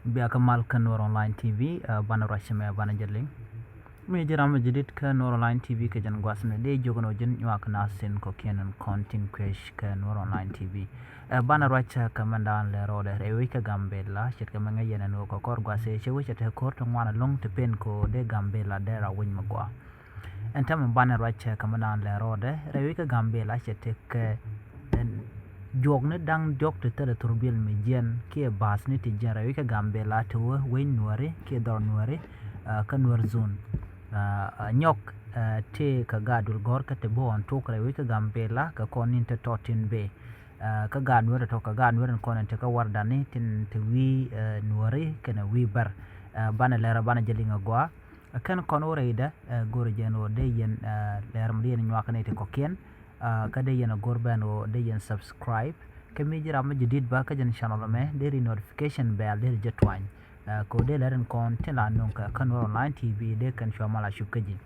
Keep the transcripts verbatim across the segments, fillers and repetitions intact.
Bia kä mal kä Nuer Online T V, banɛ ruac cɛ mɛ banɛ jɛ liŋ. Mi ji̱ ram mi ji̱ dit kä Nuer Online T V kɛ jɛn gua̱thni dee jiök ni wä ji̱n nyuak nath tin kɔ̱kiɛn in kɔn tin kuec kɛ Nuer Online T V. Banɛ ruac cɛ kɛ mɛn daan lɛ rɔɔdɛ rɛy wec kä Gambela ce̱tkɛ mɛ ŋäc yɛn ɛn ɣöö kɛ kɔr gua̱th ëë cɛ wec cɛ te ko̱r ti ŋuan ɛlɔ̱ŋ ti pen kɛ ɣöö dee Gambela dee ra wec mi gɔaa. Ɛn täämɛ banɛ ruac cɛ kɛ mɛn daan lɛ rɔɔdɛ rɛy wec kä Gambela cɛ tekɛ juɔkni da̱ŋ diɔ̱k ti thilɛ thurbil mi jiɛn kiɛ ba̱a̱thni ti jiɛn rɛy wec kä Gambela ti wä wec Nuäri kiɛ dhɔr Nuäri kä Nuer Zone. Nyɔk ti kɛ gaat duël gɔ̱r kä ti bi ɣɔn tok rɛy wec kä Gambela kɛ kɔn ni̱n ti tɔt tin bëë kä gaat Nuäri tɔt kɛ gaat Nuäri in kɔn in ti kä wardani tin ti wi̱i̱ Nuäri kɛnɛ wi̱i̱ bär. Banɛ lɛr banɛ jɛ liŋ agɔaa. Kɛn kɔn wä rɛydɛ go̱rɛ jɛn wä dee yɛn lɛr mi dee yɛn nyuak ni ti kɔ̱kiɛn. Kä dee yɛn a go̱r bɛn wä dee yɛn subscribe. Kä mi ji̱ ram mi ji̱ dit ba kä jɛn channel mɛ dee ri notification bell dee ri jɛ tuany. Kɛ wä dee lɛr in kɔn tin la nuŋ kɛ kä Nuer Online T V dee kɛn cua mal a cup kä ji̱.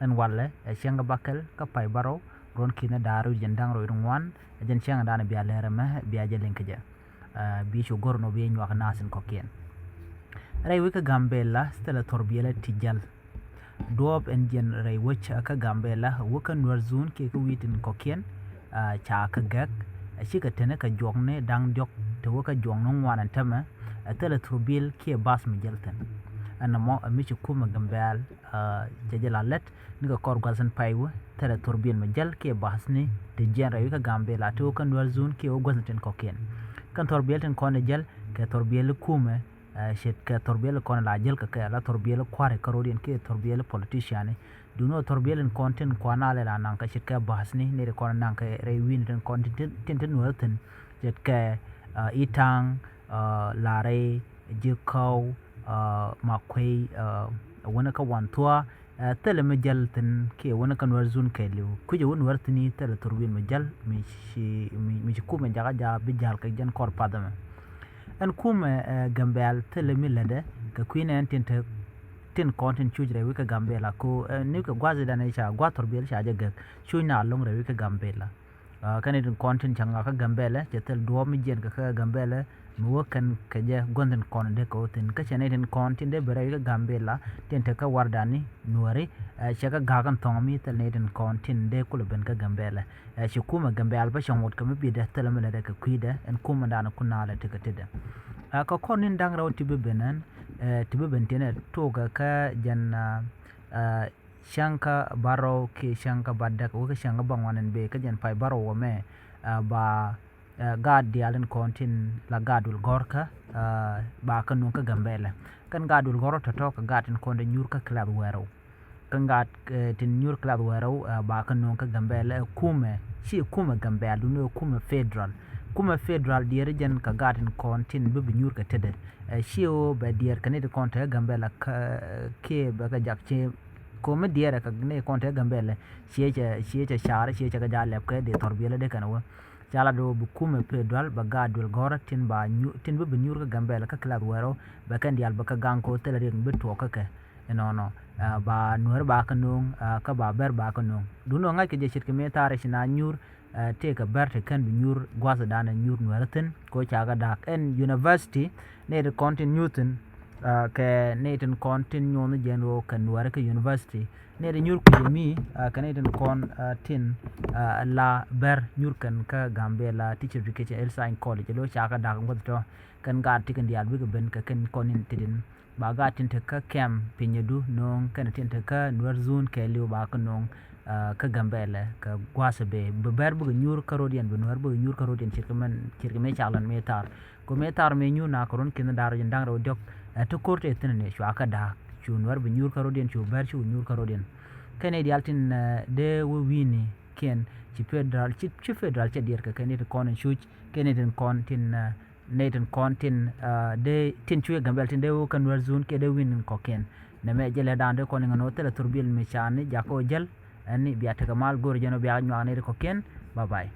Ɛn walɛ ɛ cieŋ kä bakɛl kä pay barɔw ruɔn ki̱n ɛ da̱a̱r wi̱c jɛn da̱ŋ rɛw wi̱c ŋuan. Ɛ jɛn cieŋ ɛ da̱a̱n bia lɛr ɛmɛ bia jɛ liŋ kä jɛ. Bi cu go̱r nɔ bi nyuak nath in kɔ̱kiɛn. Rɛy wec kä Gambela thilɛ thurbil ti jäl. Duɔ̱ɔ̱p ɛn jiɛn rɛy wec kä Gambela wä kä Nuer Zone kiɛ kä wi̱i̱ tin kɔ̱kiɛn. Ca kä gɛk a cikɛ teni kɛ juɔkni da̱ŋ diɔ̱k ti wä kä juɔkni ŋuan ɛn tämɛ. Thilɛ thurbil kiɛ ba̱th mi jäl thi̱n. Ɛn nɔmɔ ɛ mi ci kumɛ Gambɛl cɛ jɛ la lät ni kɛ kɔr gua̱th in pay wä thilɛ thurbil mi jäl kiɛ ba̱thni ti jiɛn rɛy wec kä Gambela ti wä kä Nuer Zone kiɛ wä gua̱th in tin kɔ̱kiɛn. Kɛn thurbil tin kɔn ɛ jäl kɛ thurbil kumɛ ce̱tkɛ thurbil kɔn la jäl kɛ kɛ la thurbil kua̱ri kä ro̱diɛn kiɛ thurbil politiciani. Duŋni ɣöö thurbil in kɔn tin kuan a lɛ la naŋ kɛ ce̱tkɛ ba̱thni nɛy ti kɔn naŋ kɛ rɛy wi̱i̱ni tin kɔn tin tin Nuäri thi̱n ce̱tkɛ Itaŋ, Larɛy, Ji̱käw, Makuey, wänä kä Wanthua. Thilɛ mi jäl thi̱n kiɛ wänä kä Nuer Zone kɛɛliw kui̱cɛ wä Nuer thi̱n i̱ thilɛ thurbil mi jäl mi ci mi ci kumɛ jakä jaak bi jäl kɛ jɛn kɔr path ɛmɛ. Ɛn kumɛ Gambɛl thilɛ mi lätdɛ kɛ kui̱ nɛɛn tin te tin kɔn tin cuc rɛy wec kä Gambela ko ni kɛ gua̱th idan ca gua̱th thurbil ca jɛ gɛk cuc na lo̱ŋ rɛy wec kä Gambela. Kɛn itin kɔn tin ca ŋak kä Gambela cɛ thil duɔ̱ɔ̱p mi jiɛn kɛ kä Gambela mi wä kɛn kɛ jɛ gua̱th tin kɔn dee kɛ wä thi̱n kä cɛ ni tin kɔn tin dee ben rɛy wec kä Gambela tin te kä wardani Nuäri. Cɛ kä ga̱k in thɔŋ mi thil ni tin kɔn tin dee kulɛ ben kä Gambela. Ci kumɛ Gambela bä cɛ ŋot kɛ mi bi̱dɛ thilɛ mi lɛ dɛ kɛ kui̱dɛ ɛn kumɛ dan kun naalɛ tekɛ tetdɛ. Kɛ kɔn ni̱n da̱ŋ rɛw ti bi ben ɛn ti bi ben tin ɛ tokɛ kä jɛn cäŋ kä barɔw kiɛ cäŋ kä badäk wä kä cäŋ kä baŋuan in bëë kä jɛn pay barɔw wä mɛ ba gaat diaal in kɔn tin la gaat duël gɔ̱rkä ba kä nuŋ kä Gambela. Kɛn gaat duël gɔ̱rä tɔ̱tɔ̱ kɛ gaat tin kɔn tin nyuur kä kilath wɛrɛw. Kɛn gaat tin nyuur kilath wɛrɛw ba kä nuŋ kä Gambela ɛ kumɛ ci kumɛ Gambela duŋni ɛ kumɛ federal. Kumɛ federal diɛɛri jɛn kɛ gaat tin kɔn tin bi bi nyuur kɛ tetdɛ. Ɛ ci ɣöö bɛ diɛɛr kɛ ni ti kɔn te kä Gambela kiɛ bɛ kɛ jak ci komi diɛɛrɛ kɛ ni kɔn te Gambɛlɛ ciɛ cɛ ciɛ cɛ car ciɛ cɛ kɛ ja lɛp kɛ di thɔr biɛlɛ di kɛn wä. Ca la do bi kumɛ pee dual bɛ gaat duel gɔrä tin ba nyu tin bi bi nyur kä Gambɛlɛ kä kilath wɛrɔ bɛ kɛn dial bɛ kɛ gaŋ ko thilɛ riɛk bi tuɔk kä kɛ. Inɔnɔ ba nuɛr ba kɛ no̱o̱ŋ kä ba bɛr ba kɛ no̱o̱ŋ dun ɔ ŋa̱c kɛ jɛ ce̱tkɛ mëë thaar ci na nyur. Tëëkɛ bär ti kɛn bi nyuur gua̱thdan ɛ nyuur nuɛ̈rä thi̱n kɛ ɣöö ca kɛ da̱a̱k ɛn university. Nɛy ti kɔn tin nyuur thi̱n kɛ nɛy tin kɔn tin nyuɔ̱n ni jɛn ɣöö kɛ nuɛ̈rä kä university. Nɛy ti nyuur kui̱ mi kɛ nɛy tin kɔn tin la bär nyuur kɛn kä Gambela Teacher Education Health Science College lo̱ ca kɛ da̱a̱k ŋuɔ̱th tɔ̱. Kɛn gaat ti kɛn diaal bikɛ ben kɛ kɛn kɔn in ti din. Ba gaat tin te kä kɛm pinyädu no̱o̱ŋ kɛnɛ tin te kä nuɛr zun kɛɛliw ba kä no̱o̱ŋ kä Gambɛlɛ kɛ gua̱a̱th bee bi bɛr bikɛ nyuur kä rodiɛn bi nuɛr bikɛ nyuur kä rodiɛn ce̱tkɛ mɛn ce̱tkɛ mëë caklan mëë thar. Kɛ mëë thar mëë nyuur na kɛ run ki̱n da̱r rodiɛn da̱ŋ rɛw diɔ̱k. Ɛ ti ko̱r tëë thi̱n ni cua kä da̱a̱k cu nuɛr bi nyuur kä rodiɛn cu bɛr cu nyuur kä rodiɛn. Kɛn i̱ diaal tin dee wä wi̱i̱ni kiɛn ci federal ci federal cɛ diɛɛr kɛ kɛn i̱ ti kɔn in cuc kɛn i̱ tin kɔn tin. Nɛy tin kɔn tin dee tin cuɛ Gambɛl tin dee wä kä nuɛr zun kiɛ dee wi̱n in kɔkiɛn. Nɛmɛ jɛ lɛ da̱a̱n dee kɔn in ŋän wä thilɛ thurbil mi ca ni jakä wä jäl. Ɛn ni bia tekɛ mal go̱o̱r jɛn wä bia nyuak nɛy ti kɔkiɛn. Bye bye.